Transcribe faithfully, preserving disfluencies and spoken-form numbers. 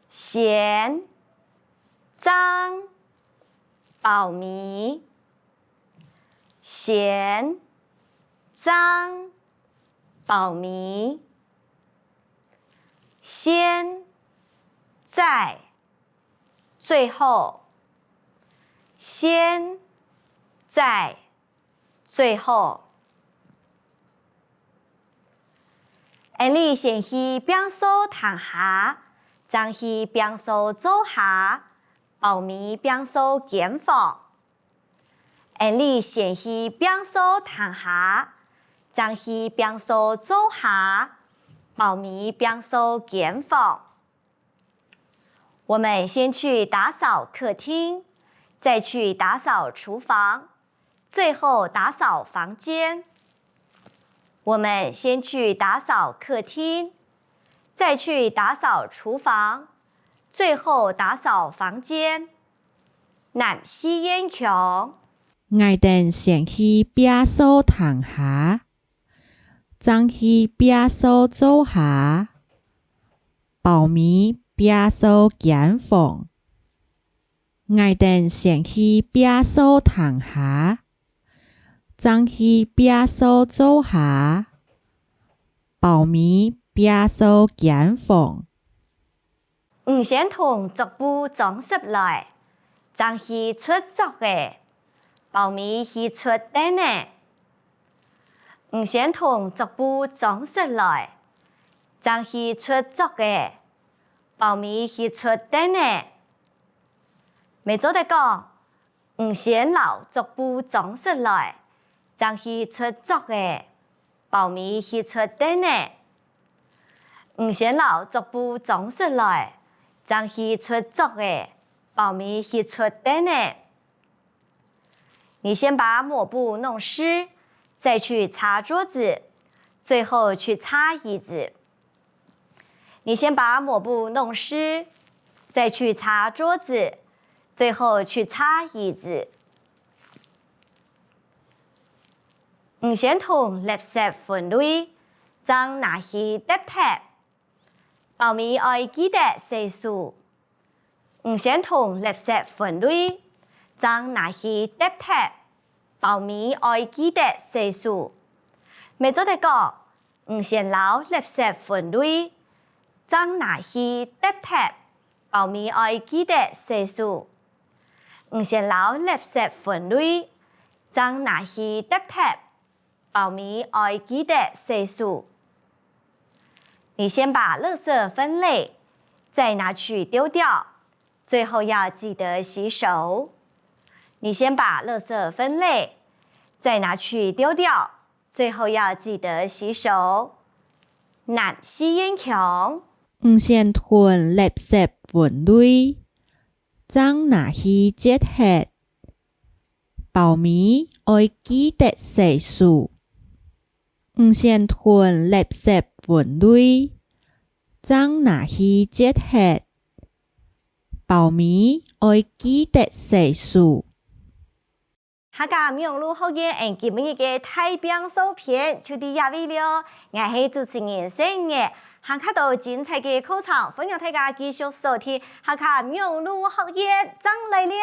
先、正、包尾。先、正、包尾。先、再、最後。先、再、最後。𫣆俚先去摒掃廳下，正去摒掃灶下，包尾摒掃間房。𫣆俚先去摒掃廳下，正去摒掃灶下，包尾摒掃間房。我們先去打掃客廳，再去打掃廚房，最後打掃房間。我們先去打掃客廳，再去打掃廚房，最後打掃房間。南四縣腔。𠊎兜先去摒掃廳下，正去摒掃灶下，包尾摒掃間房。𠊎兜先去摒掃廳下，正去摒掃灶下，包尾摒掃間房。你先同桌布裝實來，正去捽桌仔，包尾去捽凳仔。你先同桌布裝實來，正去捽桌仔，包尾去捽凳仔。乜做得講，你先摎桌布裝實來，正去捽桌仔，包尾去捽凳仔。你先摎桌布裝實來，正去捽桌仔，包尾去捽凳仔。你先把抹布弄濕，再去擦桌子，最後去擦椅子。你先把抹布弄濕，再去擦桌子，最後去擦椅子。你先同垃圾分類，正拿去㧒忒，包尾愛記得洗手。你先同垃圾分類，正拿去㧒忒，包尾愛記得洗手。乜做得講，你先摎垃圾分類，正拿去㧒忒，包尾愛記得洗手。你先摎垃圾分類，正拿去㧒忒，包尾愛記得洗手。你先把垃圾分類，再拿去丟掉，最後要記得洗手。你先把垃圾分類，再拿去丟掉，最後要記得洗手。南四縣腔。你先同垃圾分類，正拿去㧒忒，包尾愛記得洗手。你先同垃圾分類，正拿去㧒忒，包尾愛記得洗手。客家網路學院，𫣆今晡日个大摒掃篇就到這位了。𠊎係主持人細月，還較多精彩个課程，歡迎大家繼續鎖定客家網路學院，正來尞。